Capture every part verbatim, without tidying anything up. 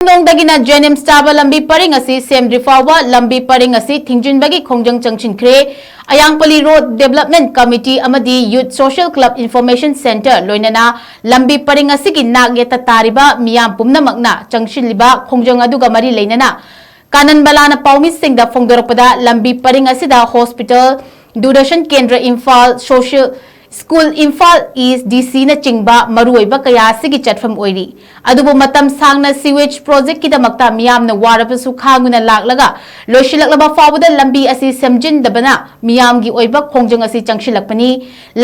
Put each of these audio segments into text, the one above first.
ꯇꯃꯦꯡꯂꯣꯡꯗꯒꯤꯅ ꯖꯦꯅꯤꯝꯁ ꯆꯥꯕ ꯂꯝꯕꯤ ꯄꯔꯤꯡ ꯑꯁꯤ ꯁꯦꯝꯗ꯭ꯔꯤ ꯐꯥꯎꯕ ꯂꯝꯕꯤ ꯄꯔꯤꯡ ꯑꯁꯤ ꯊꯤꯡꯖꯤꯟꯕꯒꯤ ꯈꯣꯡꯖꯪ ꯆꯪꯁꯤꯟꯈ꯭ꯔꯦ꯫ ꯑꯌꯥꯡꯄꯜꯂꯤ ꯔꯣꯗ ꯗꯦꯕꯂꯞꯃꯦꯟ ꯀꯃꯤꯇꯤ ꯑꯃꯗꯤ ꯌꯨꯠ ꯁꯣꯁꯤꯌꯦꯜ ꯀ꯭ꯂꯕ ꯏꯟꯐꯣꯔꯃꯦꯁꯟ ꯁꯦꯟꯇꯔ ꯂꯣꯏꯅꯅ ꯂꯝꯕꯤ ꯄꯔꯤꯡ ꯑꯁꯤꯒꯤ ꯅꯥꯛ ꯌꯦꯠꯇ ꯇꯥꯔꯤꯕ ꯃꯤꯌꯥꯝ ꯄꯨꯝꯅꯃꯛꯅ ꯆꯪꯁꯤꯜꯂꯤꯕ ꯈꯣꯡꯖꯪ ꯑꯗꯨꯒ ꯃꯔꯤ ꯂꯩꯅꯅ ꯀꯥꯅꯟ ꯕꯂꯥꯅ ꯄꯥꯎꯃꯤꯁꯤꯡꯗ ꯐꯣꯡꯗꯣꯔꯛꯄꯗ, ꯂꯝꯕꯤ ꯄꯔꯤꯡ ꯑꯁꯤꯗ ꯍꯣꯁꯄꯤꯇꯥꯜ, ꯗꯨꯔꯗꯔꯁꯟ ꯀꯦꯟꯗ꯭ꯔ ꯏꯝꯐꯥꯜ, ꯁꯣꯁꯤꯌꯦꯜ ꯁ꯭ꯀꯨꯜ ꯏꯝꯐꯥꯜ ꯏꯁ, ꯗꯤ ꯁꯤꯅꯆꯤꯡꯕ ꯃꯔꯨꯑꯣꯏꯕ ꯀꯌꯥ ꯑꯁꯤꯒꯤ ꯆꯠꯐꯝ ꯑꯣꯏꯔꯤ꯫ ꯑꯗꯨꯕꯨ ꯃꯇꯝ ꯁꯥꯡꯅ ꯁꯤꯋꯦꯖ ꯄ꯭ꯔꯣꯖꯦꯛꯀꯤꯗꯃꯛꯇ ꯃꯤꯌꯥꯝꯅ ꯋꯥꯔꯕꯁꯨ ꯈꯥꯡꯗꯨꯅ ꯂꯥꯛꯂꯒ ꯂꯣꯏꯁꯤꯜꯂꯛꯂꯕ ꯐꯥꯎꯕꯗ ꯂꯝꯕꯤ ꯑꯁꯤ ꯁꯦꯝꯖꯤꯟꯗꯕꯅ ꯃꯤꯌꯥꯝꯒꯤ ꯑꯣꯏꯕ ꯈꯣꯡꯖꯪ ꯑꯁꯤ ꯆꯪꯁꯤꯜꯂꯛꯄꯅꯤ꯫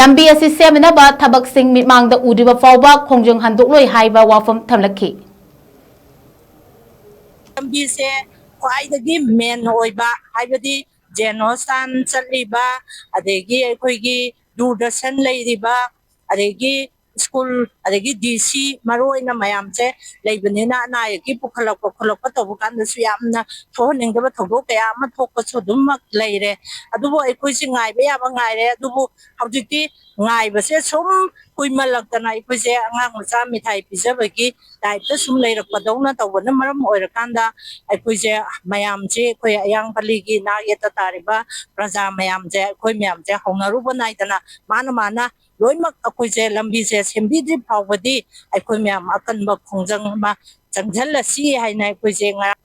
ꯂꯝꯕꯤ ꯑꯁꯤ ꯁꯦꯝꯅꯅꯕ ꯊꯕꯛꯁꯤꯡ ꯃꯤꯠꯃꯥꯡꯗ ꯎꯗ꯭ꯔꯤꯕ ꯐꯥꯎꯕ ꯈꯣꯡꯖꯪ ꯍꯟꯗꯣꯛꯂꯣꯏ ꯍꯥꯏꯕ ꯋꯥꯐꯝ ꯊꯝꯂꯛꯈꯤ꯫ ꯂꯝꯕꯤꯁꯦ ꯈ꯭ꯋꯥꯏꯗꯒꯤ ꯃꯦꯟ ꯑꯣꯏꯕ, ꯍꯥꯏꯕꯗꯤ ꯖꯦꯟ ꯍꯣꯁꯇꯥꯟ ꯆꯠꯂꯤꯕ, ꯑꯗꯒꯤ ꯑꯩꯈꯣꯏꯒꯤ ꯗꯨꯔꯗꯔꯁꯟ ꯂꯩꯔꯤꯕ, ꯑꯗꯒꯤ ꯁ꯭ꯀꯨꯜ, ꯑꯗꯒꯤ ꯗꯤ ꯁꯤ, ꯃꯔꯨ ꯑꯣꯏꯅ ꯃꯌꯥꯝꯁꯦ ꯂꯩꯕꯅꯤꯅ, ꯑꯅꯥ ꯑꯌꯦꯛꯀꯤ ꯄꯨꯈꯠꯂꯛꯄ ꯈꯣꯠꯂꯛꯄ ꯇꯧꯕ ꯀꯥꯟꯗꯁꯨ ꯌꯥꯝꯅ ꯊꯣꯛꯍꯟꯅꯤꯡꯗꯕ ꯊꯧꯗꯣꯛ ꯀꯌꯥ ꯑꯃ ꯊꯣꯛꯄꯁꯨ ꯑꯗꯨꯃꯛ ꯂꯩꯔꯦ꯫ ꯑꯗꯨꯕꯨ ꯑꯩꯈꯣꯏꯁꯦ ꯉꯥꯏꯕ ꯌꯥꯕ ꯉꯥꯏꯔꯦ꯫ ꯑꯗꯨꯕꯨ ꯍꯧꯖꯤꯛꯇꯤ ꯉꯥꯏꯕꯁꯦ ꯁꯨꯝ ꯀꯨꯏꯃꯜꯂꯛꯇꯅ, ꯑꯩꯈꯣꯏꯁꯦ ꯑꯉꯥꯡ ꯃꯆꯥ ꯃꯤꯊꯥꯏ ꯄꯤꯖꯕꯒꯤ ꯇꯥꯏꯞꯇ ꯁꯨꯝ ꯂꯩꯔꯛꯄꯗꯧꯅ ꯇꯧꯕꯅ ꯃꯔꯝ ꯑꯣꯏꯔꯀꯥꯟꯗ, ꯑꯩꯈꯣꯏꯁꯦ ꯃꯌꯥꯝꯁꯦ, ꯑꯩꯈꯣꯏ ꯑꯌꯥꯡꯄꯜꯂꯤꯒꯤ ꯅꯥꯛ ꯌꯦꯠꯇ ꯇꯥꯔꯤꯕ ꯄ꯭ꯔꯖꯥ ꯃꯌꯥꯝꯁꯦ, ꯑꯩꯈꯣꯏ ꯃꯌꯥꯝꯁꯦ ꯍꯧꯅꯔꯨꯕ ꯅꯥꯏꯗꯅ ꯃꯥꯅ ꯃꯥꯅ ꯂꯣꯏꯅꯃꯛ ꯑꯩꯈꯣꯏꯁꯦ ꯂꯝꯕꯤꯁꯦ ꯁꯦꯝꯕꯤꯗ꯭ꯔꯤ ꯐꯥꯎꯕꯗꯤ ꯑꯩꯈꯣꯏ ꯃꯌꯥꯝ ꯑꯀꯟꯕ ꯈꯣꯡꯖꯪ ꯑꯃ ꯆꯪꯁꯤꯜꯂꯁꯤ ꯍꯥꯏꯅ ꯑꯩꯈꯣꯏꯁꯦ ꯉꯔꯥꯡ